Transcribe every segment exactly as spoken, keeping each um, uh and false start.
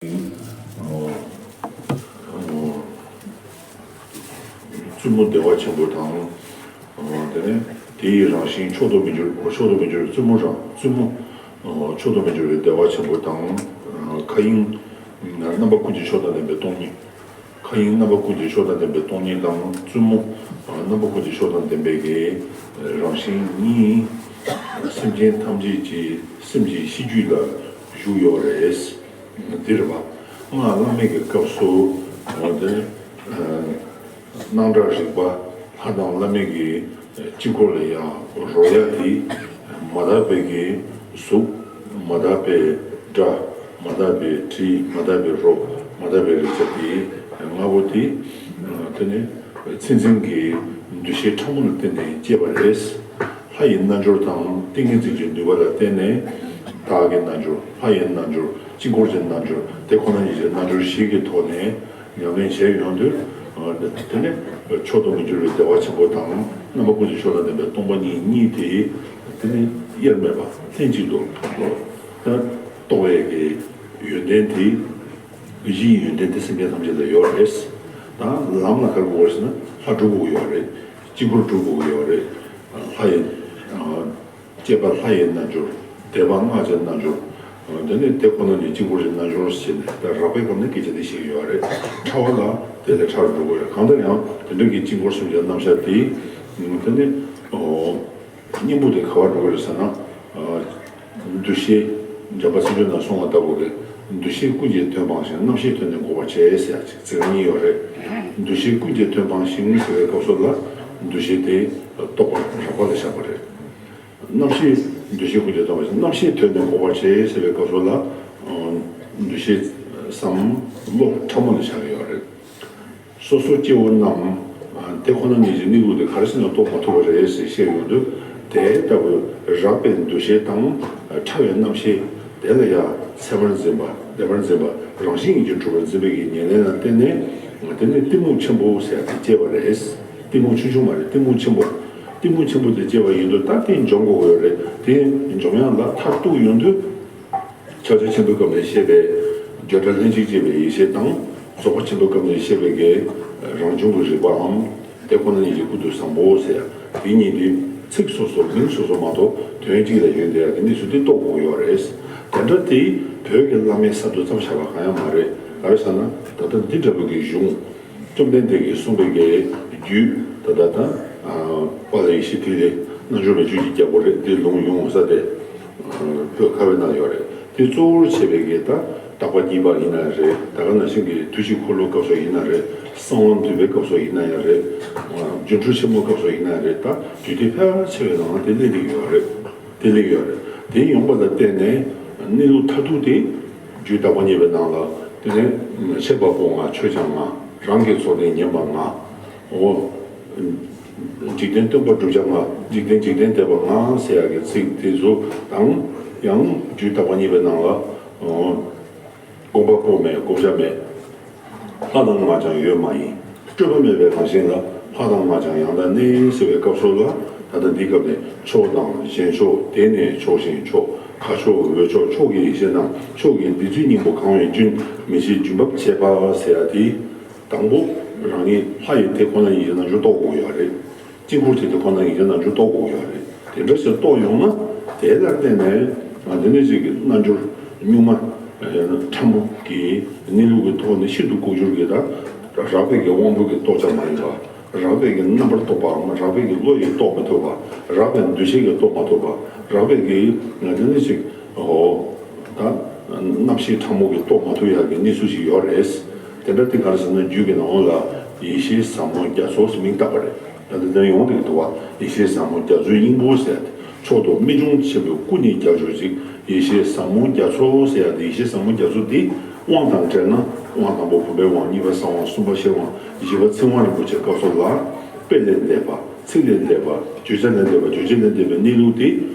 བཙུན་མོ་བདེ་བ་ཆེན་པོ་དང་། དེ་ནས་དེ་ཡི་རང་བཞིན་མཆོག་ཏུ་མི་འགྱུར། མཆོག་ཏུ་མི་འགྱུར་བའི་བཙུན་མོ་རང་བཙུན་མོ་མཆོག་ཏུ་མི་འགྱུར་བའི་བདེ་བ་ཆེན་པོ་དང་། མཁའ་དབྱིངས་རྣམ་པ་ཀུན་གྱི་མཆོག་དང་ལྡན་པའི་སྟོང་ཉིད། མཁའ་དབྱིངས་རྣམ་པ་ཀུན་གྱི་མཆོག་དང་ལྡན་པའི་སྟོང་ཉིད་དང་བཙུན་མོ་རྣམ་པ་ཀུན་གྱི་མཆོག་དང་ལྡན་པའི་གི་རང་བཞིན་གཉིས་སེམས་ཅན་ཐམས་ཅད་ཀྱི་སེམས་ཀྱི་ཤེས་རྒྱུད་ལ་བཞུགས་ཡོད་རེད། འདིར་བ་སྔགས་བླ་མེད་ཀྱི་སྐབས་སུ་འོ་དེ་སྣང་གྲགས་རིག་པ་ལྷ་དང་བླ་མེད་ཀྱི་དཀྱིལ་འཁོར་ལ་ཡང་རོལ་ཡ་དེ་མ་དག་པའི་གི་གཟུགས། མ་དག་པའི་སྒྲ། མ་དག་པའི་དྲི། མ་དག་པའི་རོ། མ་དག་པའི་རེག་བྱ་དེ་ལྔ་པོ་དེ་དེ་ནི་མཚན་འཛིན་གྱི་འདུ་ཤེས་ཕྲ་མོ་ལ་བརྟེན་ནས་སྐྱེས་པ་རེད། ལྷ་ཡི་རྣལ་འབྱོར་དང་ཏིང་ངེ་འཛིན་གྱི་ནུས་པ་ལ་བརྟེན་ནས་བདག་གི་རྣལ་འབྱོར། ལྷ་ཡི་རྣལ་འབྱོར། དཀྱིལ་འཁོར་གྱི་རྣལ་འབྱོར། དེ་ཁོ་ན་ཉིད་ཀྱི་རྣལ་འབྱོར་བཞི་གི་ཐོག་ནས་ཉམས་ལེན་བྱས་ཡོང་དུས། དེ་ནི་མཆོག་ཏུ་མི་འགྱུར་བའི་བདེ་བ་ཆེན་པོ་དང་རྣམ་པ་ཀུན་གྱི་མཆོག་དང་ལྡན་པའི་སྟོང་པ་ཉིད་གཉིས་དེ་དེ་ནི་དབྱེར་མེད་པ་ལྷན་ཅིག་ཏུ་རྟོགས་པའི་གི་ཡོན་ཏན་དེ། གཞིའི་ཡོན་ཏན་དེ་སེམས་ཅན་ཐམས་ཅད་ལ་ཡོད་རེད། ད་ལམ་ལ་ག་རེ་དགོས་ཟེར་ན་ལྷ་སྒྲུབ་དགོས་ཡོད་རེད། དཀྱིལ་འཁོར་སྒྲུབ་དགོས་ཡོད་རེད། ལྷ་ཡི་སྐྱེས་པ་ལྷ་ཡི་རྣལ་འབྱོར། དེ་བ་སྔགས་ཀྱི་རྣལ་འབྱོར། དེ་ནས་དེ་ཁོ་ན་ནི་དཀྱིལ་འཁོར་གྱི་རྣལ་འབྱོར་ཟེར་ནས་ད་རགས་པའི་སྐབས་ནས་སྐད་ཆ་དེ་བཤད་ཀྱི་ཡོད་རེད། ཕྲ་བ་ལ་དེ་ལས་ཕྲ་རུ་འགྲོ་གི་ཡོད། གང་ལྟར་ཡང་དེ་འདྲ་གི་དཀྱིལ་འཁོར་གསུམ་གྱི་རྣམ་གཞག་དེ། དེ་ནི་སྙིང་པོ་དེ་ག་བར་འགྲོ་གི་རེད་ཟེར་ན། འདུ་ཤེས། འཇམ་དཔལ་སེམས་ཆོས་ནང་གསུངས་པ་ལྟ་བུ་གི་འདུ་ཤེས་ཀུན་གྱི་དོན་སྤངས་ཤིང་རྣམ་ཤེས་དོན་ནི་འགོག་པར་བྱེད་ཟེར་ཡ་ཅིག་ཚིག་རྐང་གཉིས་ཡོད་རེད། འདུ་ཤེས་ཀུན་གྱི་དོན་སྤངས་ཤིང་ཟེར་བའི་སྐབས་སུ་ལ་འདུ་ཤེས་དེ་རྟོག་པ་རགས་པ་ལ་བཞག་པ་རེད། རྣམ་ཤེས། འདུ་ཤེས་ཀུན་གྱི་དོན་སྤངས་ཤིང་རྣམ་ཤེས་དོན་ནི་འགོག་པར་བྱེད་ཟེར་བའི་སྐབས་སུ་ལ། འདུ་ཤེས་སམ་བློ་ཕྲ་མོ་ལ་བཞག་གི་ཡོད་རེད། སོ་སོ་སྐྱེ་བོ་རྣམས་དེ་ཁོ་ན་ཉིད་ཀྱི་གནས་ལུགས་དེ་ག་རེ་ཟེར་ན་རྟོགས་མ་ཐུབ་པ་རེད་ཟེར་བཤད་ཡོང་དུས། དེ་ལྟ་བུའི་རགས་པའི་འདུ་ཤེས་དང་ཕྲ་བའི་རྣམ་ཤེས་དེ་ལ་ཡང་ཚད་མར་འཛིན་པ། ལྡན་པར་འཛིན་པ། རང་བཞིན་ཉིད་ཀྱིས་གྲུབ་པར་འཛིན་པའི་གི་ཉེར་ལེན་ལ་བརྟེན་ནས་དེ་ནི་གཏི་མུག་ཆེན་པོ་ཟེར་ཡ་དེ་སྐྱེས་པ་རེད། གཏི་མུག་ཆུང་ཆུང་མ་རེད། གཏི་མུག་ཆེན་པོ། གཏི་མུག་ཆེན་པོ་དེ་སྐྱེས་པ་ཡིན་དུས་ད་དེ་འཇོམས་དགོས་ཀྱི་ཡོད་རེད། དེ་འཇོམས་ཡག་ལ་མཐར་གཏུགས་ཡོང་དུས། ཕྱག་རྒྱ་ཆེན་པོའི་སྐབས་ནས་བཤད་པའི་བརྗོད་བྲལ་ལྷན་ཅིག་སྐྱེས་པའི་ཡེ་ཤེས་དང་། རྫོགས་པ་ཆེན་པོའི་སྐབས་ནས་བཤད་པའི་གི་རང་བྱུང་གི་རིག་པའམ། དེ་ཁོ་ན་ཉིད་ཀྱི་ཀུན་ཏུ་བཟང་པོ་ཟེར་ཡ་དེ་གཉིས་དེ་ཚིག་སོ་སོ་མིང་སོ་སོ་མ་གཏོགས་དོན་གཅིག་ལ་ཡོད་བསྡད་ཡ་གི་གནས་ཚུལ་དེ་རྟོགས་དགོས་ཀྱི་ཡོད་རེད། དེ་འདྲ་དེ་བོད་ཀྱི་བླ་མའི་ས་བརྡོལ་ཙམ་བཞག་པ་གང་ཡང་མ་རེད། ག་རེ་ཟེར་ན་ད་ལྟ་འདི་འདྲ་བོ་གི་གཞུང་། བཅོམ་ལྡན་འདས་ཀྱིས་གསུངས་པའི་གི་རྒྱུད་ད་ལྟ་ད་དཔལ་ཡེ་ཤེས་ཐིག་ལེ་རྣལ་འབྱོར་མའི་རྒྱུད་ཀྱི་རྒྱལ་པོ་རེད། འདི་ལུང་ཡོང་ས་དེ་བོད་ཁ་བའི་ནང་ཡོད་རེད། དེ་གཙོ་བོར་བྱས་པའི་གི་ད་བརྟག་པ་གཉིས་པ་ཡིན་ན་རེད། ད་ག་ནང་བཞིན་གྱི་ཐུགས་ཀྱི་འཁོར་ལོའི་སྐབས་སུ་ཡིན་ན་རེད། གསང་བ་འདུས་པའི་སྐབས་སུ་ཡིན་ན་ཡང་རེད། སྒྱུ་འཕྲུལ་ཆེན་མོའི་སྐབས་སུ་ཡིན་ན་རེད། ད་རྒྱུད་སྡེ་ཕལ་ཆེ་བའི་ནང་ལ་དེ་སླེབས་བསྡད་ཀྱི་ཡོད་རེད། དེ་སླེབས་ཡོད་རེད། དེ་ཡོང་པ་ལ་བརྟེན་ནས་གནས་ལུགས་མཐར་ཐུག་དེ་རྒྱུད་བརྟག་པ་གཉིས་པའི་ནང་ལ་དེ་ནས་ཆད་པ་སྤོང་ང་། ཆོས་སྦྱང་ང་། རང་གི་ཚོགས་དེ་ཉན་པ་ང་། འོ། འཇིག་རྟེན་སྟོན་པ་བསྒྲུབ་བྱ་ང་། འཇིག་རྟེན་འཇིག་རྟེན་འདས་པ་ང་ཟེར་ཡག་གི་ཚིག་དེ་ཚོ་དང་། ཡང་རྒྱུད་བརྟག་པ་གཉིས་པའི་ནང་ལ། སྒོམ་པ་པོ་མེད། བགོ་བཤའ་མེད། ལྷ་དང་ང་ཀྱང་ཡོད་མ་ཡིན། སྤྲོས་པ་མེད་པའི་རང་བཞིན་ལ། ལྷ་དང་ང་ཀྱང་ཡང་དག་གནས་ཟེར་བའི་སྐབས་སུ་ལ། ད་ལྟ་འདི་སྐབས་ནས་མཆོག་དང་གཞན་མཆོག་དེ་ནས་མཆོག་གཞན་མཆོག་མཁའ་མཆོག་འོད་མཆོག་མཆོག་གི་ཡེ་ཤེས་རྣམས། མཆོག་གི་བདུད་རྩིའི་སྙིང་པོ་གང་བས་རྒྱུན། མི་ཕྱེད་རྒྱུན་བབས་བྱེད་པ་ཟེར་ཡ་དེ། དང་པོ་རང་ཉིད་ལྷ་ཡི་དེ་ཁོ་ན་ཡི་རྣལ་འབྱོར་རྟོགས་དགོས་ཡོད་རེད། དཀྱིལ་འཁོར་དེ་དེ་ཁོ་ན་ཡི་རྣལ་འབྱོར་རྟོགས་དགོས་ཡོད་རེད། དེ་འདྲ་ཞིག་རྟོགས་ཡོང་ན་དེ་ལ་བརྟེན་ནས་ང་འདི་ནས་ཅིག་གི་རྣལ་འབྱོར་གཉུག་མ་ཕྲ་མོ་གི་གནས་ལུགས་ཀྱི་ཐོག་ནས་ཤིན་ཏུ་ལྐོག་གྱུར་གྱི་ད་རགས་པའི་གི་དབང་པོ་གི་རྟོགས་བྱ་མ་ཡིན་པ། རགས་པའི་གི་རྣམ་པར་རྟོག་པའམ་རགས་པའི་གི་བློ་ཡིས་རྟོགས་མི་ཐུབ་པ། རགས་པའི་འདུ་ཤེས་ཀྱིས་རྟོགས་མ་ཐུབ་པ། རགས་པའི་གི་ང་འདི་ནས་ཅིག་ཨོ། ད་རྣམ་ཤེས་ཕྲ་མོ་གིས་རྟོགས་མ་ཐུབ་ཡག་གི་གནས་ཚུལ་ཞིག་ཡོད་རེད། དེ་འདྲ་དེ་ག་རེ་ཟེར་ན་རྒྱུད་ཀྱི་ནང་ལ་ཡེ་ཤེས་ཟབ་མོ་རྒྱ་མཚོ་ཟེར་མིང་བཏགས་པ་རེད། ད་ལྟ་དེ་ཡོང་བསྡད་ཀྱི་འདུག་བ། ཡེ་ཤེས་ཟབ་མོ་རྒྱ་མཚོའི་སྙིང་པོ་ཟེར་ཏེ། མཆོག་ཏུ་རྨད་བྱུང་ཆེན་པོའི་སྐུ་ནི་རྒྱ་མཚོ་ཅིག་ཡེ་ཤེས་ཟབ་མོ་རྒྱ་མཚོ་ཟེར་ཡ་དེ། ཡེ་ཤེས་ཟབ་མོ་རྒྱ་མཚོ་འདི་དབང་དང་བྲལ་ན་དབང་དང་པོ་བུམ་པའི་དབང་། གཉིས་པ་གསང་དབང་། གསུམ་པ་ཤེར་དབང་། བཞི་པ་ཚིག་དབང་རིན་པོ་ཆེ་སྐབས་སུ་ལ་དཔེ་ལས་འདས་པ། ཚིག་ལས་འདས་པ། བརྗོད་བྱ་ལས་འདས་པ། རྗོད་བྱེད་ལས་འདས་པའི་གནས་ལུགས་དེ།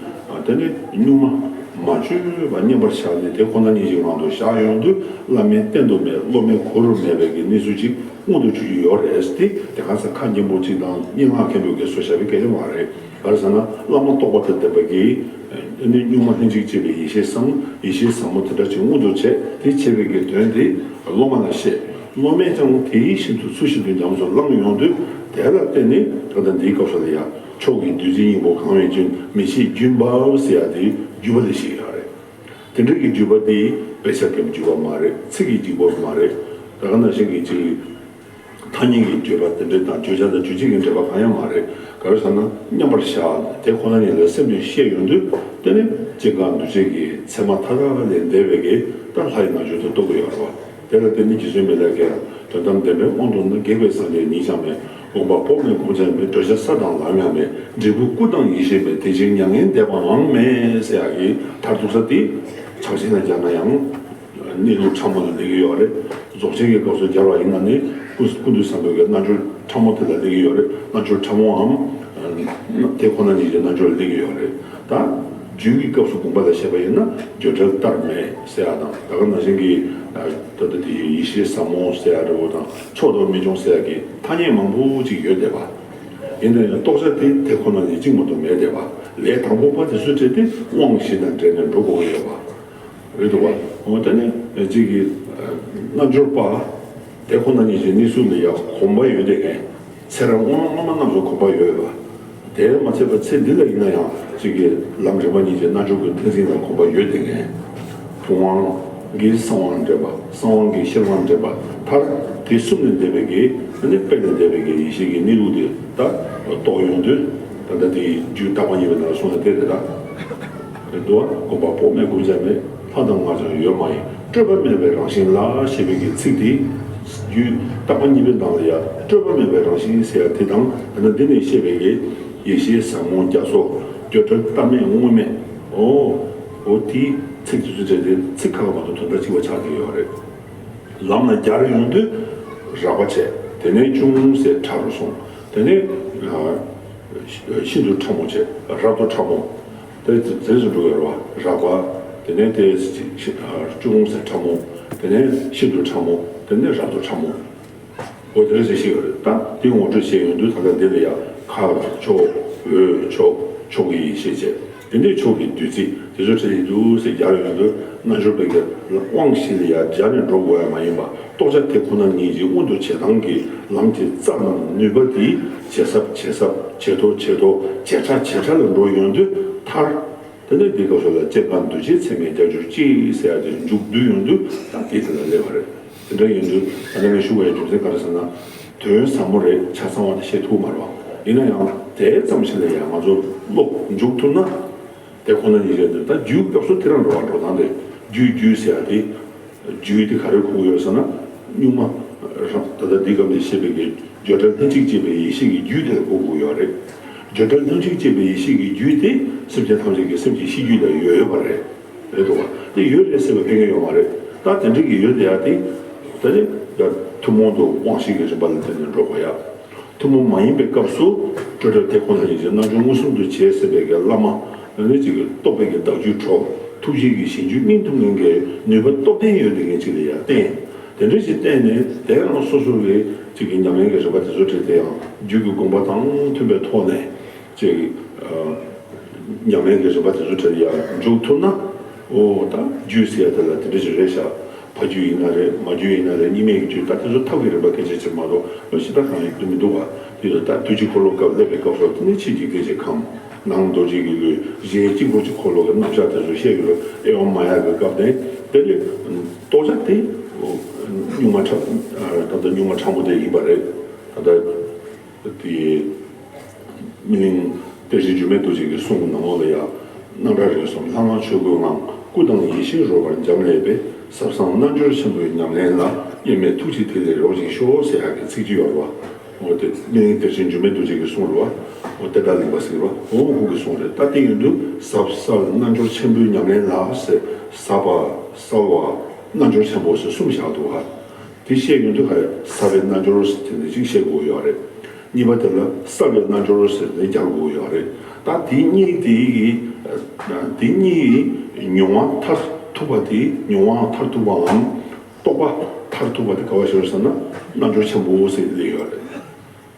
ཨ། དེ་ནི་གཉུག་མ་མ་བཅོས་པ་མཉམ་པར་བཞག་ནས་དེ་ཁོ་ན་ཉིད་ཀྱི་ངང་དུ་བཞག་ཡོང་དུས་བླ་མའི་བསྟན་དུ་མེད། སློབ་མའི་གོ་རུ་མེད་པའི་གི་གནས་ཚུལ་ཅིག་མངོན་དུ་གྱུར་གྱི་ཡོད་རེད་དེ། དེ་ག་ས་ཁ་སྙན་པོ་ཅིག་དང་སྙན་ངག་མཁན་པོའི་གི་བཟོ་བྱ་བའི་སྐད་ཆ་མ་རེད། ག་རེ་ཟེར་ན་བླ་མ་རྟོགས་པ་དང་ལྡན་པ་གིས་ཨ་ནི་གཉུག་མ་ལྷན་ཅིག་སྐྱེས་པའི་ཡེ་ཤེས་སམ་ཡེ་ཤེས་ཟབ་མོ་དེ་འདྲ་ཅིག་མངོན་དུ་བྱས། དེ་བྱས་པའི་གི་དོན་དེ་སློབ་མ་ལ་བཤད། སློབ་མས་ཀྱང་དེའི་ཤིན་ཏུ་ཚུལ་བཞིན་དུ་ཉམས་སུ་བླངས་ཡོང་དུས། དེ་ལ་བརྟེན་ནས་ད་ལྟ་འདིའི་སྐབས་སུ་ལ་ཡང་མཆོག་གི་བདུད་རྩི་སྙིང་པོ་གང་བས་རྒྱུན་མི་ཤེས་རྒྱུན་པའོ་ཟེར་ཡ་དེ་བརྒྱུད་པ་ལ་བཤད་ཡོད་རེད། དེ་འདྲ་གི་བརྒྱུད་པ་དེ་དཔེ་ཆ་གི་བརྒྱུད་པ་མ་རེད། ཚིག་གི་བརྒྱུད་པ་མ་རེད། ད་ག་ནང་བཞིན་གྱི་ཅིག་ཐ་སྙད་ཀྱི་བརྗོད་པ་དེ་འདྲ་དང་བརྗོད་བྱ་དང་རྗོད་བྱེད་ཀྱི་འབྲེལ་པ་གང་ཡང་མ་རེད། ག་རེ་ཟེར་ན་མཉམ་པར་བཞག་དེ་ཁོ་ན་ཉིད་ལ་སེམས་ནས་ཤེས་ཡོང་དུས། དེ་ནི་སྐྱེ་འགག་འདུ་བྱེད་ཀྱི་མཚན་མ་མཐའ་དག་ལས་འདས་པའི་གི་ད་ལྷ་ཡི་རྣལ་འབྱོར་དུ་རྟོགས་ཀྱི་ཡོད་རེད་བ། དེ་ལ་བརྟེན་ནས་རྗེ་བཙུན་མི་ལ་སྐྱེས། དོན་དམ་བདེན་པའི་དབང་དུ་ན། སྒེག་པའི་སངས་རྒྱས་ཉིད་ཀྱང་མེད། དགོངས་པ་པོ་མེད་སྒོམ་ཀྱང་མེད། བགྲོད་བྱ་ས་དང་ལམ་ཡང་མེད། འབྲས་བུ་སྐུ་དང་ཡེ་ཤེས་མེད། དེ་ཕྱིར་མྱ་ངན་འདས་པའང་མེད་ཟེར་ཡག་གི་མཐར་ཐུག་ས་དེ་ཕྱག་ཆེན་ལ་སྦྱར་ན་ཡང་། གནས་ལུགས་ཕྲ་མོ་ལ་སླེབས་ཀྱི་ཡོད་རེད། རྫོགས་ཆེན་གྱི་སྐབས་སུ་སྦྱར་བ་ཡིན་ན་ནི་ཀུན་ཀུན་ཏུ་བཟང་པོའི་གི་རྣལ་འབྱོར་ཕྲ་མོ་དེ་ལ་སླེབས་ཀྱི་ཡོད་རེད། རྣལ་འབྱོར་ཕྲ་མོའམ་དེ་ཁོ་ན་ཉིད་ཀྱི་རྣལ་འབྱོར་ལ་སླེབས་ཀྱི་ཡོད་རེད། ད་རྒྱུད་ཀྱི་སྐབས་སུ་དགོངས་པ་ལ་བཤད་པ་ཡིན་ན་བརྗོད་བྲལ་ལྟར་མེད་ཟེར་ཡ་དང་། ད་ག་ནང་བཞིན་གྱི་ད་ལྟ་དེ་ཡེ་ཤེས་ཟབ་མོ་ཟེར་ཡ་འདྲ་བོ་དང་མཆོག་ཏུ་མི་འབྱུང་ཟེར་ཡ་གི་ཐ་སྙད་མང་པོ་ཅིག་ཡོད་བསྡད་པ། ཡིན་ན་ཡང་རྟོགས་བྱ་དེ་དེ་ཁོ་ན་ཉིད་གཅིག་མ་གཏོགས་མེད་བསྡད་པ། ལས་དང་པོ་པ་དེ་ཚོའི་གྲས་དེ་དབང་བཞི་དང་འབྲེལ་ནས་འགྲོ་དགོས་ཀྱི་ཡོད་པ། རེད་འདུག་བ། འོ་ད་ནི་གཅིག་གི་རྣལ་འབྱོར་པ་དེ་ཁོ་ན་ཉིད་ཀྱི་གནས་ཚུལ་ལ་ཡང་གོམས་པ་ཡོད་བསྡད་མཁན། ཚེ་རབས་སྔོན་མ་སྔོན་མ་རྣམས་སུ་གོམས་པ་ཡོད་པ། དེ་མ་ཚད་པ་ཚེ་འདི་ལ་ཡིན་ན་ཡང་གཅིག་གི་ལམ་རིམ་པ་གཉིས་ཀྱི་རྣལ་འབྱོར་གྱི་ཏིང་འཛིན་ལ་གོམས་པ་ཡོད་བསྡད་མཁན། བུམ་དབང་གིས་གསང་བ་འདྲེན་པ། གསང་བ་གིས་ཤེར་དབང་འདྲེན་པ། མཐར་དེ་གསུམ་ལས་འདས་པའི་གི་ཨ་ནི་དཔལ་ལས་འདས་པའི་གི་ཡེ་ཤེས་ཀྱི་གནས་ལུགས་དེ་ད་རྟོགས་ཡོང་དུས། ད་ལྟ་དེའི་རྒྱུད་བརྟག་པ་གཉིས་པའི་ནང་ལ་གསུངས་ན་དེ་རེད་ད། རེད་འདུག་བ། དགོངས་པ་པོ་མེད་སྒོམ་བྱ་མེད། ལྷ་དང་སྔགས་ཀྱང་ཡོད་མ་ཡིན། སྤྲོས་པ་མེད་པའི་རང་བཞིན་ལ་ཞེས་པའི་གི་ཚིག་དེ། རྒྱུད་བརྟག་པ་གཉིས་པའི་ནང་ལ་ཡང་སྤྲོས་པ་མེད་པའི་རང་བཞིན་ཟེར་ཡ་དེ་དང་། ད་ལྟ་འདི་ནས་བཤད་པའི་གི་ཡེ་ཤེས་ཟབ་མོ་རྒྱ་མཚོ། བརྗོད་བྲལ་ལྟ་མེད་དངོས་མེད། འོ། འོ་དེའི་ཚིག་དེ་ཚོ་བྱས་ཏེ་ཚིག་ཁ་ཁ་མ་གཏོགས་དོན་དག་གཅིག་པ་ཆགས་ཀྱི་ཡོད་རེད། ལམ་ལ་སྦྱར་ཡོང་དུས་རགས་པ་བྱས། དེ་ནས་ཅུང་ཟད་ཕྲ་རུ་སོང་། དེ་ནས་ཨ་ཤིན་ཏུ་ཕྲ་མོ་བྱས། རབ་ཏུ་ཕྲ་མོ། དེ་རྗེས་སུ་འགྲོ་བའི་རོ། རགས་པ། དེ་ནས་དེ་ཅུང་ཟད་ཕྲ་མོ། དེ་ནས་ཤིན་ཏུ་ཕྲ་མོ། དེ་ནས་རབ་ཏུ་ཕྲ་མོ། འོ་དེ་འདྲ་ཞིག་ཞིག་ཡོད་རེད། ད་དེ་ངོ་སྤྲོད་བྱས་ཡོང་དུས་ད་ལྟ་འདི་ལ་ཡང་མཁའ་མཆོག་འོད་མཆོག་མཆོག་གི་ཡེ་ཤེས་བྱས། དེ་འདྲའི་མཆོག་གི་བདུད་རྩི་དེ་ཚོ་བྲིས་ཡིན་འདུག་ཟེར་རྒྱག་ཡོང་དུས། རྣལ་འབྱོར་པའི་གི་དབང་བཞི་ལ་ཡང་སྦྱར་ནས་འགྲོ་དགོས་ཡ་མ་ཡིན་པ། རྟོགས་བྱ་དེ་ཁོ་ན་ཉིད་ཀྱི་སྔོན་དུ་བྱེད་སྟངས་ཀྱི་ལམ་གྱི་རྩ་རྣམས་ནུས་པ་དེ་ཇེ་ཟབ་ཇེ་ཟབ་ཇེ་མཐོ་ཇེ་མཐོ་ཇེ་ཕྲ་ཇེ་ཕྲ་ལ་འགྲོ་ཡོང་དུས་མཐར། དེ་ནས་འདི་སྐབས་སུ་ལ་སྐྱེ་འགག་འདུ་བྱེད་ཚད་མས་བརྒྱ་གྱུར་ཅིག་ཟེར་ཡ་དེ་མཇུག་བསྡུ་ཡོང་དུས་ད་དེ་དེ་ལ་སླེབས་པ་རེད། དེ་འདྲ་ཡིན་དུས་ད་ལྟ་ངས་ཞུ་བའི་རྒྱུ་མཚན་ག་རེ་ཟེར་ན། དོན་ཟབ་མོ་རེད། ཆ་ཚང་བ་དེ་བཤད་ཐུབ་མ་རེད་བ། ཡིན་ན་ཡང་དེ་ཙམ་ཞིག་ལ་ཡང་ང་ཚོ་ཀློག་མཇུག་ཐུབ་ན། དེ་ཁོ་ན་ཉིད་རེད་འདུག་ད་རྒྱུད་སྐབས་སུ་དེ་རང་འགྲོ་བ་འགྲོ་སྟངས་དེ་རྒྱུད་རྒྱུད་ཟེར་ཡ་དེ། རྒྱུད་དེ་ག་རེ་གོ་གི་ཡོད་ཟེར་ན། གཉུག་མ་རང་ད་ལྟ་འདི་སྐབས་ནས་བཤད་པའི་གི་བརྗོད་བྲལ་ལྷན་ཅིག་སྐྱེས་པའི་ཡེ་ཤེས་ཀྱི་རྒྱུད་དེ་ལ་གོ་དགོས་ཡོད་རེད། བརྗོད་བྲལ་ལྷན་ཅིག་སྐྱེས་པའི་ཡེ་ཤེས་ཀྱི་རྒྱུད་དེ་སེམས་ཅན་ཐམས་ཅད་ཀྱི་སེམས་ཀྱི་ཤེས་རྒྱུད་ལ་ཡོད་ཡོད་པ་རེད། རེད་འདུག་བ། དེ་ཡོད་རེད་ཟེར་བའི་ཕན་གྱི་ཡོད་མ་རེད། ད་དེ་འདྲ་གི་ཡོད་དེ་ཡ་དེ། ད་ནི་ཡ་ཐུན་མོང་དུ་དབང་བཞི་གི་རིམ་པ་ལ་བརྟེན་ནས་འགྲོ་དགོས་ཡ། ཐུན་མོང་མ་ཡིན་པའི་སྐབས་སུ་སྤྲོས་བྲལ་དེ་ཁོ་ན་ཉིད་ཀྱི་རྣལ་འབྱོར་མངོན་སུམ་དུ་བྱེད་ཟེར་བའི་གི་བླ་མ། ཨ་ནི་ཅིག་གི་རྟོགས་པའི་གི་བདག་རྒྱུད་གྲོལ། ཐུགས་རྗེ་གི་ཞིང་རྒྱུད་སྨིན་ཐུབ་མཁན་གྱི་ནུས་པ་སྟོབས་ལྡན་ཡོད་དེ་མཁན་ཅིག་ལ་ཡང་བརྟེན། དེ་འདྲ་ཞིག་བརྟེན་ནས་དེ་ཡང་སོ་སོ་གི་ཅིག་གི་ཉམས་ལེན་གྱི་རིམ་པ་དེ་ཚོ་བྲིས་ཏེ་ཡང་རྒྱུད་ཀྱི་དགོངས་པ་དང་མཐུན་པའི་ཐོག་ནས་ཅིག་ཨ། ཉམས་ལེན་གྱི་རིམ་པ་དེ་ཚོ་བྲིས་ཏེ་ཡང་འཇུག་ཐུབ་ན། ཨོ་ད་རྒྱུད་ཟེར་ཡ་དེ་ལ་དེ་འདྲ་ཞིག་རེད་ཤག་ཕ་རྒྱུད་ཡིན་ན་རེད། མ་རྒྱུད་ཡིན་ན་རེད། གཉིས་མེད་ཀྱི་རྒྱུད། ད་དེ་ཚོ་ཐབས་ཀྱི་རིམ་པ་གལ་ཆེ་ཆེ་མ་གཏོགས་ལོ་ཞེ་དྲག་གང་ཡང་མི་འདུག་བ། དེ་ལ་ད་དུས་ཀྱི་འཁོར་ལོ་སྐབས་སླེབས་པའི་སྐབས་སུ་དེ་ནི་ཕྱི་འཇིག་རྟེན་གྱི་ཁམས། ནང་རྡོ་རྗེ་གི་ལུས། གཞན་དཀྱིལ་འཁོར་གྱི་འཁོར་ལོ་གི་རྣམ་གཞག་དེ་ཚོ་བཤད་ཡོད་རེད། ཨེ་ཝཾ་མ་ཡ་གི་སྐབས་དེ། དེ་ནི་རྟོགས་བྱ་དེ་གཉུག་མ་ཕྲ། ད་ལྟ་གཉུག་མ་ཕྲ་མོ་དེ་ཡིན་པ་རེད། ད་ལྟ། དེ། སྨིན་གླིང་གཏེར་ཆེན་འགྱུར་མེད་རྡོ་རྗེ་གི་གསུང་གི་ནང་ལོགས་ལ་ཡང་། སྣང་གྲགས་རིག་གསུམ་ལྷ་སྔགས་ཆོས་སྐུའི་ངང་། སྐུ་དང་ཡེ་ཤེས་རོལ་པར་འབྱམས་ཀླས་པའི། ཟབ་གསང་རྣལ་འབྱོར་ཆེན་པོའི་ཉམས་ལེན་ལ། དབྱེར་མེད་ཐུགས་ཀྱི་ཐིག་ལེར་རོ་གཅིག་ཤོག་ཟེར་ཡག་གི་ཚིག་ཅིག་ཡོད་རེད་བ། འོ་དེ་སྨིན་གླིང་གཏེར་ཆེན་འགྱུར་མེད་རྡོ་རྗེ་གི་གསུང་རེད་བ། འོ་དེ་འདྲ་ལེགས་པ་ཟེར་བ། འོ་ཁོང་གི་གསུང་རེད། ད་དེ་ཡིན་དུས་ཟབ་གསལ་རྣལ་འབྱོར་ཆེན་པོའི་ཉམས་ལེན་ལ་ཟེར། ཟབ་པ། གསལ་བ། རྣལ་འབྱོར་ཆེན་པོ་ཟེར་གསུམ་བཞག་འདུག་ག་དེ་བཤད་ཡོང་དུས་ག་རེ། ཟབ་པའི་རྣལ་འབྱོར་ཟེར་དེ་འདྲ་ཅིག་བཤད་དགོས་ཡོད་རེད། གཉིས་པ་དེ་ལ་གསལ་བའི་རྣལ་འབྱོར་ཟེར་དེ་རྒྱག་དགོས་ཡོད་རེད། ད་དེ་གཉིས་དེ་གི། དེ་གཉིས་མྱོང་བ་མཐར་ཐུག་པ་དེ། མྱོང་བ་མཐར་ཐུག་པའམ་རྟོགས་པ་མཐར་ཐུག་པ་དེ་ག་བ་ཞིག་རེད་ཟེར་ན། རྣལ་འབྱོར་ཆེན་པོ་ཟེར་དེ་ཡོད་རེད།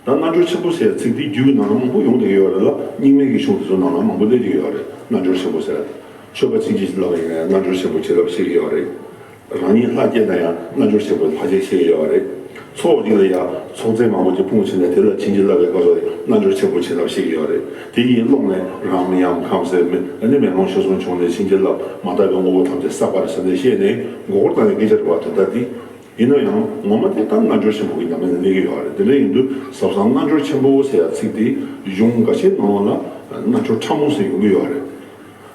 ད་རྣལ་འབྱོར་ཆེན་པོ་ཟེར་ཚིག་དེ་རྒྱུད་ཀྱི་ནང་ལ་མང་པོ་ཡོང་བསྡད་ཡོད་རེད་ལ། རྙིང་མའི་གི་གཞུང་དེ་ཚོ་ནང་ལ་མང་པོ་སླེབས་ཀྱི་ཡོད་རེད། རྣལ་འབྱོར་ཆེན་པོ་ཟེར། ཆོས་པ་ཕྱིན་ཅི་ལོག་ཡིན་ན་རྣལ་འབྱོར་ཆེན་པོ་བྱིན་རླབས་བཤད་ཀྱི་ཡོད་རེད། རང་ཉིད་ལྷ་སྐྱེས་ན་ཡང་རྣལ་འབྱོར་ཆེན་པོའི་ལྷ་སྐྱེས་ཤེས་ཀྱི་ཡོད་རེད། ཚོགས་གཅིག་ལ་ཡང་ཚོགས་ཚད་མང་པོ་ཅིག་སྤུངས་ཕྱིན་ནས་དེ་ལ་བྱིན་གྱིས་བརླབས་པའི་སྐབས་སུ་རྣལ་འབྱོར་ཆེན་པོ་བྱིན་རླབས་ཤེས་ཀྱི་ཡོད་རེད། དེ་ཡི་ཀློང་ནས་རང་ཡང་ཁམས་སེ་མེ་ཨ་ནི་མེ་ལོང་ཆོས་གསུམ་བྱུང་ནས་བྱིན་གྱིས་བརླབས་མ་དག་པའི་དངོས་པོ་ཐམས་ཅད་བསགས་པ་རེད་ཟེར་ནས་བཤད་ནས་མགོ་སྐོར་བཏང་བའི་སྐད་ཆ་རེད་བ། དེ་ལྟ་སྟེ། ཡིན་ན་ཡང་ངོ་མ་དེ་ལྟར་རྣལ་འབྱོར་ཆེན་པོ་གི་ཉམས་ལེན་ལ་གནས་ཀྱི་ཡོད་རེད། དེ་འདྲ་ཡིན་དུས་ཟབ་གསང་རྣལ་འབྱོར་ཆེན་པོ་ཟེར་ཡ་ཚིག་དེ་གཞུང་འགའ་ཤས་ནང་ལ་རྣལ་འབྱོར་ཕྲ་མོ་ཟེར་ཡོང་གི་ཡོད་རེད།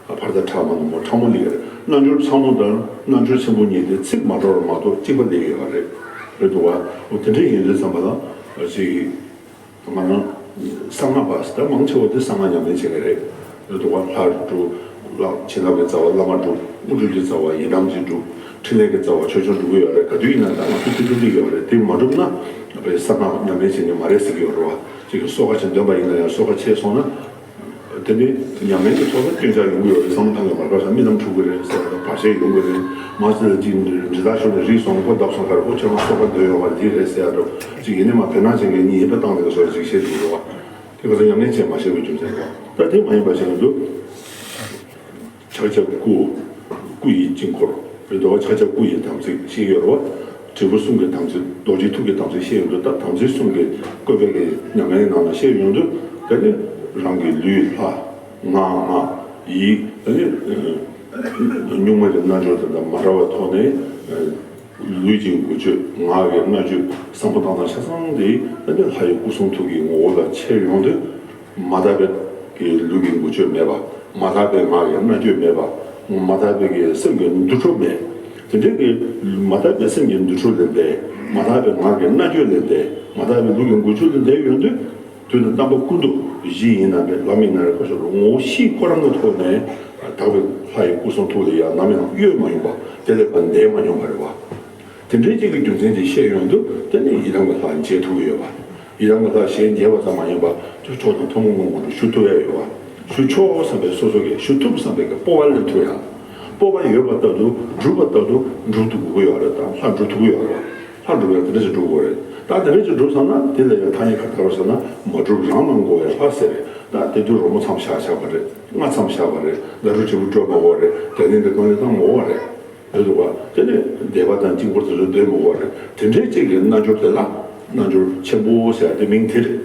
ཕར་དང་ཕྲ་མ་ནུ་མོ་ཕྲ་མོ་ལེགས་རེད། རྣལ་འབྱོར་ཕྲ་མོ་དང་རྣལ་འབྱོར་ཆེན་པོ་གཉིས་དེ་ཚིག་མ་འདྲ་བ་མ་གཏོགས་གཅིག་པ་ལེགས་ཡོད་རེད། རེད་འདུག་བ། འོ་དེ་འདྲ་ཡིན་དུས་ཙམ་པ་ལ་ཅིག་ང་རང་གསང་སྔགས་པ་ཟེར་ད་མང་ཆེ་བ་དེ་གསང་སྔགས་ཉམས་ལེན་བྱེད་མཁན་རེད། རེད་འདུག་བ། ལྷ་སྒྲུབ། བྱིན་རླབས་ཀྱི་རྩ་བ་བླ་མ་སྒྲུབ། དངོས་གྲུབ་ཀྱི་རྩ་བ་ཡི་དམ་གྱི་སྒྲུབ། ཕྲིན་ལས་ཀྱི་རྩ་བ་ཆོས་སྐྱོང་སྒྲུབ་ཀྱི་ཡོད་རེད། ག་དུས་ཡིན་ན་ད་ང་ཚོ་དེ་སྒྲུབ་ཀྱི་ཡོད་རེད། དེ་མ་གྲུབ་ན་ཨ་ཕའི་གསང་སྔགས་ཉམས་ལེན་བྱེད་མཁན་མ་རེད་ཟེར་གྱི་ཡོད་རེད་བ། ཅིག་གི་གསོལ་ཁ་ཅིག་འདོན་པ་ཡིན་ན་ཡང་གསོལ་ཁ་ཆད་སོང་ན། དེ་ནི་ཉམས་ལེན་གྱི་ཐོག་ལ་སྐྱོན་ཆ་ཡོང་གི་ཡོད་རེད། བསམ་བློ་བཏང་གི་མ་དགོས་ས་རྨི་ལམ་འཁྲུག་གི་རེད་ཟེར་བ་དང་བར་ཆད་ཡོང་གི་རེད། མ་ཚད་ལ་ཅིག་འདྲི་རྟགས་ཤོར་ནས་རིག་སོང་ནས་ཁོ་བརྡབ་སོང་ག་རེ་ཁོ་ཁྱོད་རང་གསོལ་ཁ་འདོན་ཡོང་བ་རེད་འདི་རེད་ཟེར་ཡ་འགྲོ་ཅིག་ཡིན་ནི་མ་བེར་ནག་ཅན་གྱི་གཉིས་ཡིན་པ་བཏང་ནས་གསོལ་ཅིག་བཤད་འདུག་རེད་བ། དེ་ག་ཚོད་ཉམས་ལེན་བྱས་མ་ཤེས་པའི་རྒྱུ་མཚན་རེད་བ། ད་དེ་མ་ཡིན་པ་ཞིག་ཡིན་འདུག་ཕྱག་རྒྱ་སྐུ། སྐུ་ཡི་དཀྱིལ་འཁོར། རེད་འདུག་བ། ཕྱག་རྒྱ་སྐུ་ཡི་དམ་ཚིག་ཤེས་ཡོད་རེད་བ། དྲིལ་བུ་གསུམ་གྱི་དམ་ཚིག་རྡོ་རྗེ་ཐུགས་ཀྱི་དམ་ཚིག་ཤེས་ཡོད་འདུག་ད་དམ་ཚིག་གསུམ་གྱི་བཀོད་པའི་གི་ཉམས་ལེན་ནང་ལ་ཤེས་ཡོད་འདུག་དེ་ནི་རང་གི་ལུས་ལྷ། ངག་སྔགས། ཡིད། དེ་ནི་གཉུག་མ་གི་རྣལ་འབྱོར་དེ་དང་མ་འདྲ་བའི་ཐོག་ནས། ལུས་ཀྱི་འགུལ་སྐྱོད། ངག་གི་སྨྲ་བརྗོད། བསམ་པ་བཏང་སྟངས་ཆ་ཚང་དེ་ཨ་ནི་ལྷ་ཡི་སྐུ་གསུང་ཐུགས་ཀྱི་ངོ་བོ་ལ་ཁྱེར་ཡོང་དུས། མ་དག་པའི་གི་ལུས་ཀྱི་འགུལ་སྐྱོད་མེད་པ། མ་དག་པའི་ངག་གི་སྨྲ་བརྗོད་མེད་པ། མ་དག་པའི་གི་སེམས་ཀྱི་འདུ་འཕྲོ་མེད། དེ་འདྲའི་གི་མ་དག་པའི་སེམས་ཀྱི་འདུ་འཕྲོ་ལས་འདས། མ་དག་པའི་ངག་གི་སྨྲ་བརྗོད་ལས་འདས། མ་དག་པའི་ལུས་ཀྱི་འགུལ་སྐྱོད་ལས་འདས་ཡོང་དུས། དུས་དང་རྣམ་པ་ཀུན་ཏུ་གཞི་ཡིན་ན་རེད། ལམ་ཡིན་ན་རེད། ཁོ་ཚོ་ངོ་བོ་གཤིས་ཁོ་རང་གི་ཐོག་ནས་དག་པའི་ལྷ་ཡི་སྐུ་གསུང་ཐུགས་ལ་ཡང་ནམ་ཡང་གཡོས་མ་ཡོང་པ། དེ་ལས་ཕར་འདས་མ་མྱོང་བ་རེད་བ། དེ་འདྲའི་གཅིག་གི་རྒྱུ་མཚན་དེ་ཤེས་ཡོང་དུས་དེ་ནི་ཡི་དམ་གྱི་ལྷ་མཇལ་ཐུབ་ཀྱི་ཡོད་པ། ཡི་དམ་གྱི་ལྷ་ཞལ་མཇལ་བ་ཙམ་མ་ཡིན་པར་ཏེ་མཆོག་དང་ཐུན་མོང་མངོན་སུམ་དུ་ཞུ་ཐུབ་ཡ་ཡོད་པ། ཞུ་ཆོག་བསམ་པའི་སོ་སོ་གིས་ཞུ་ཐུབ་བསམ་པའི་གི་སྤོབས་པ་སླེབས་ཐུབ་ཡ། སྤོབས་པ་ཡོད་པ་ལྟར་དུ་སྒྲུབ་པ་ལྟར་དུ་སྒྲུབ་ཐུབ་དགོས་ཀྱི་ཡོད་རེད། ད་ལྷ་སྒྲུབ་ཐུབ་ཀྱི་ཡོད་རེད། ལྷ་སྒྲུབ་ཡ་དེ་འདྲ་ཞིག་སྒྲུབ་དགོས་རེད། ད་དེ་འདྲ་ཞིག་སྒྲུབ་ཚར་ན་དེ་ལ་ཡང་ཐ་སྙད་ག་རེ་བཏགས་པ་རེད་ཟེར་ན་མ་སྒྲུབ་རང་ལ་མགོ་བའི་ལྷ་ཟེར་རེད། ད་དེ་དུས་རོལ་མོ་མཚམས་བཞག་བཞག་པ་རེད། རྔ་མཚམས་བཞག་པ་རེད། ད་རུ་དྲིལ་བུ་དཀྲོལ་མ་དགོས་པ་རེད། དེ་ནས་འདི་གང་ལས་བཏང་མ་དགོས་པ་རེད། རེད་འདུག་བ། དེ་ནས་བཟླས་པ་དང་དཀྱིལ་འཁོར་དེ་ཚོ་འདོན་མི་དགོས་པ་རེད། དེ་འདྲའི་ཅིག་གི་རྣལ་འབྱོར་དེ་ལ་རྣལ་འབྱོར་ཆེན་པོ་ཟེར་ཏེ་མིང་དེ་རེད།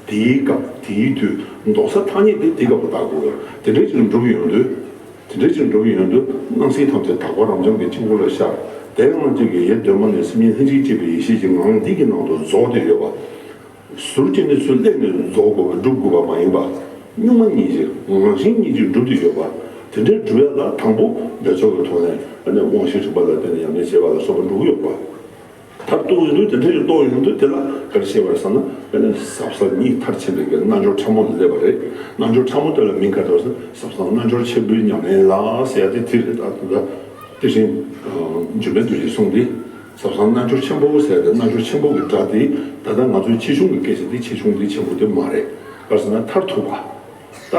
དེའི་སྐབས་དེའི་དུས་འདོགས་ས་ཐ་སྙད་དེ་དེའི་སྐབས་ལ་བཏགས་དགོས་རེད། དེ་འདྲའི་ཅིག་འགྲུབ་ཡོང་དུས། དེ་འདྲའི་ཅིག་འགྲུབ་ཡོང་དུས་སྣང་སྲིད་ཐམས་ཅད་དག་པ་རབ་འབྱམས་ཀྱི་དཀྱིལ་འཁོར་ལ་ཤར། དེ་ཡང་ཅིག་གི་ཡེ་གདོད་མ་ནས་སེམས་ཉིད་ལྷན་ཅིག་སྐྱེས་པའི་ཡེ་ཤེས་ཀྱི་ངང་འདི་གི་ནང་དུ་རྫོགས་ཏེ་ཡོད་པ། ཟུར་གཅིག་ནས་ཚུར་སླེབས་ནས་རྫོགས་དགོས་པ་སྒྲུབ་དགོས་པ་མ་ཡིན་པ། གཉུག་མ་ཉིད་ཀྱིས་རང་བཞིན་ཉིད་ཀྱིས་གྲུབ་སྟེ་ཡོད་པ། དེ་འདྲའི་སྒྲུབ་ཡ་ལ་དང་པོ་འབད་རྩོལ་གྱི་ཐོག་ནས་ཨ་ནི་དབང་ཤེས་རིག་པ་ལ་བརྟེན་ནས་ཉམས་ལེན་བྱེད་པ་ལ་སོགས་པ་འགྲོ་གི་ཡོད་པ། མཐར་གཏུགས་ཡོང་དུས་དེ་འདྲ་ཞིག་རྟོགས་ཡོང་དུས་དེ་ལ་ག་རེ་བཤད་པ་རེད་ཟེར་ན་ཨ་ནི་ཟབ་གསང་གཉིས་མཐར་ཕྱིན་པའི་གི་རྣལ་འབྱོར་ཕྲ་མོ་ལ་སླེབས་པ་རེད། རྣལ་འབྱོར་ཕྲ་མོ་དེ་ལ་མིང་ག་རེ་བཏགས་ཟེར་ན་ཟབ་གསང་རྣལ་འབྱོར་ཆེན་པོའི་ཉམས་ལེན་ལ་ཟེར་ཡ་དེ་དེ་རེད། ད་དེ་འདྲ་དེ་བཞིན་འཇུག་པའི་འདུ་བྱེད་གསུངས་ཏེ། ཟབ་གསང་རྣལ་འབྱོར་ཆེན་པོ་ཟེར་ཏེ་རྣལ་འབྱོར་ཆེན་པོ་གི་སྒྲ་དེ་ད་ལྟ་ང་ཚོའི་ཆེ་ཆུང་གི་སྐད་ཆ་དེ་ཆེ་ཆུང་དེ་ཆེན་པོ་དེ་མ་རེད། ག་རེ་ཟེར་ན་མཐར་ཐུག་པ། ད་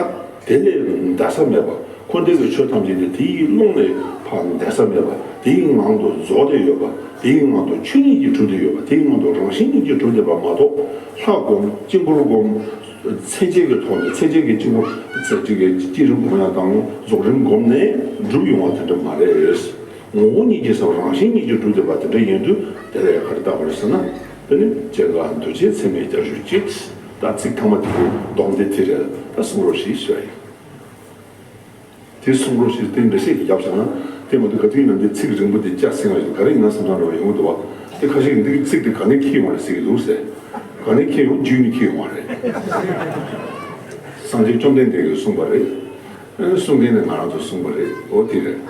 དེ་ལས་འདས་ས་མེད་པ། འཁོར་འདས་ཀྱི་ཆོས་ཐམས་ཅད་དེ་དེའི་ཀློང་ནས་ཕར་འདས་ས་མེད་པ། དེའི་ངང་དུ་རྫོགས་ཏེ་ཡོད་པ། དེའི་ངང་དུ་ཆོས་ཉིད་ཀྱིས་གྲུབ་སྟེ་ཡོད་པ། དེའི་ངང་དུ་རང་བཞིན་ཉིད་ཀྱིས་གྲུབ་བསྡད་པ་མ་གཏོགས་ལྷ་སྒོམ། དཀྱིལ་འཁོར་སྒོམ། མཚན་བཅས་ཀྱི་ཐོག་ནས་མཚན་བཅས་ཀྱི་དཀྱིལ་འཁོར། མཚན་བཅས་ཀྱི་བསྐྱེད་རིམ་སྒོམ་ཡ་དང་རྫོགས་རིམ་སྒོམ་ནས་འགྲུབ་ཡོང་བ་དེ་འདྲ་མ་རེད། ངོ་བོ་ཉིད་ཀྱིས་སམ་རང་བཞིན་ཉིད་ཀྱིས་གྲུབ་བསྡད་པ་དེ་འདྲ་ཡིན་དུས་དེ་ལ་ཡང་ག་རེ་བཏགས་པ་རེད་ཟེར་ན། དེ་ནི་སྐྱེ་འགག་འདུ་བྱེད་མཚན་མའི་རྒྱ་ཤུག་ཅེས། ད་ཚིག་ཐ་མ་དེ་གི་སྡོམ་དེ་དེ་རེད། ད་གསུང་རོགས་ཞེས་ཞུ་བ་ཡིན། དེ་གསུང་རོགས་ཞེས་དེ་འདྲ་ཞིག་ཡབ་བྱས་ན་དེ་མ་གཏོགས་ག་དུས་ཡིན་ན་འདི་ཚིག་རིང་པོ་དེ་སྐྱ་སེང་བ་ཡིན། ག་རེ་ཡིན་ན་བསམ་བློ་འགྲོ་བ་ཡོང་གི་འདུག་བ། དེ་ཁ་ཤས་ཀྱིས་འདི་གི་ཚིག་དེ་ག་ནས་འཁྱེར་ཡོང་བ་རེད་ཟེར་གྱི་འདུག་ཟེར། ག་ནས་འཁྱེར་ཡོང་རྒྱུས་ནས་འཁྱེར་ཡོང་བ་རེད། སངས་རྒྱས་བཅོམ་ལྡན་འདས་ཀྱིས་གསུངས་པ་རེད། གསུང་མཁན་ནི་ང་རང་ཚོ་གསུངས་པ་རེད། འོ་དེ་རེད།